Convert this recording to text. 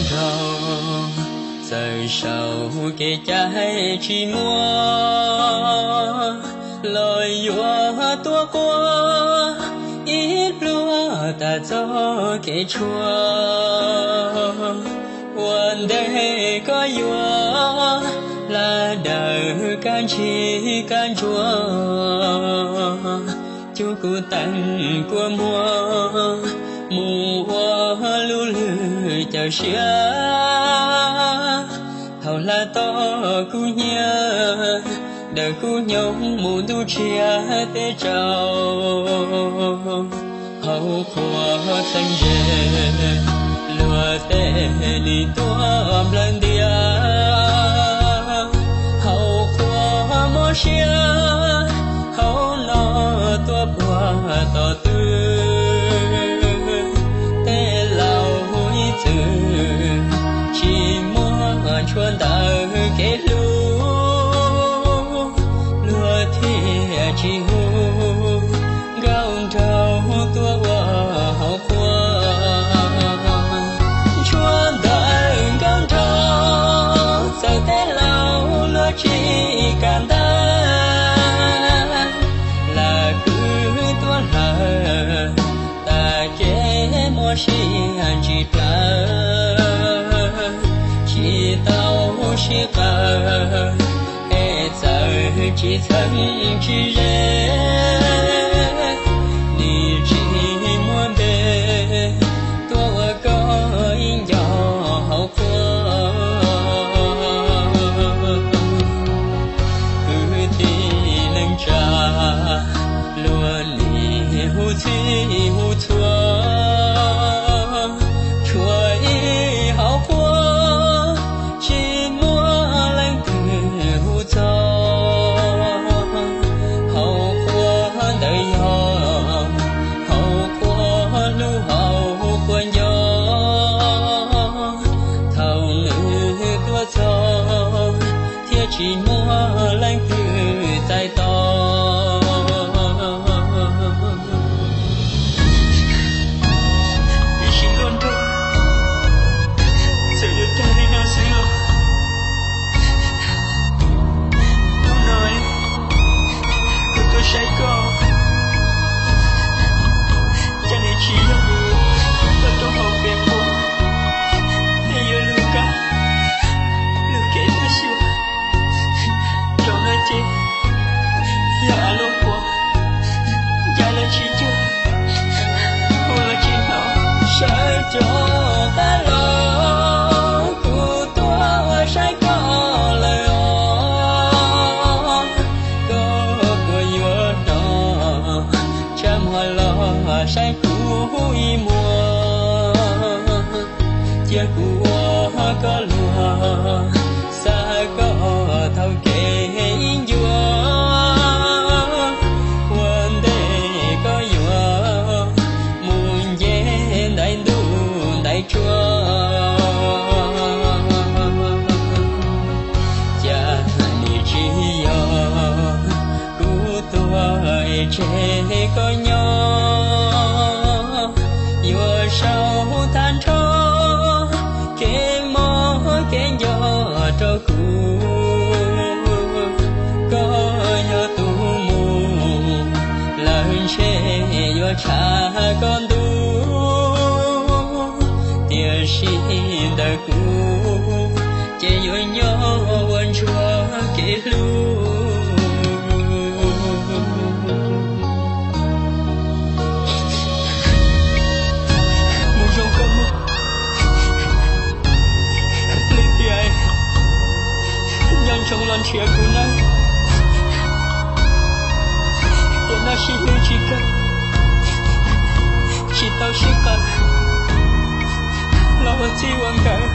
Nraug txawm saum kev cai tsis muaj, los yuav tuaj quaj ib pluag tas txoj kev tshuaj. Ua ntej koj yuav, hla dawm kab ntsig kab ntsuab, cuj kuv teem kua muag, mus ua lub lwg cawm siab. Thaum hla toj kub hnyiab, dawm kub hnyo mus ntuj tsiab teb tsaus. Hauv qhua txheem ze, luag tej nws tuaj nplawm ntias. Hauv qhua mob siab, hauv no tuaj puag tom tw. Tej laus ib txwm tsis muaj tshuaj ntawm kev hlub, luag thiaj tsis hu nkauj nraug tuaj ua hauv qhua. Tshuaj ntawm nkauj nraug txawm tej laus luag tsis kam ntawd, lam kwv tuaj hlawv tas kev muaj sia ntsis plawv. Tsis tau sib qawm es txawm tsis txheeb tsis ze, nws tsis muaj npe tuaj ua koj ib nco hauv qhua. Kwv tij neej tsa, luag nim hu txhij hu txhua, tshuav ib hauv qhua, tsis muaj leej twg hu txog. Hauv qhua ntawd yog hauv qhua hlub hauv qhua nco, thaum nws tuaj txog thiaj tsis muaj leej twg txais tos. Ib sim nkauj nraug txawm yuav tag li no xwb los, hnub no kuv tuaj saib koj, cas nws tsis yog tuaj rau hauv kev qhua, nws yuav lug kab lug kev tuaj xyuas. Zaum no ces yog av lub qhua, ncaim los tsis cuag, hu los tsis hnov. Sawv cov qab los, kuv tuaj saib koj lawm os. Koj puas yuav hnov, tsab muag los saib kuv ib muag. Cia kuv ua koj luag, xa koj thaum kev ib ncua. Ua ntej koj yuav mus nce ntaiv ntuj ntaiv tsuag, cas nws tsis yog kuv tuag es tseg koj nyob. Yuav sau tag nrho kev mob kev nco rau kuv. Koj yog tus mus lawm ntshe yuav tshav koj ntuj, tiam sis ntawm kuv ces yuav nyob ua ntsuag kev hlub. Mus zoo koj mog, li tias nco ntsoov los nrhiav kuv nawb. Tiam no sib hlub tsis kawg, tsis tau sib qawm los ua txij ua nkawm.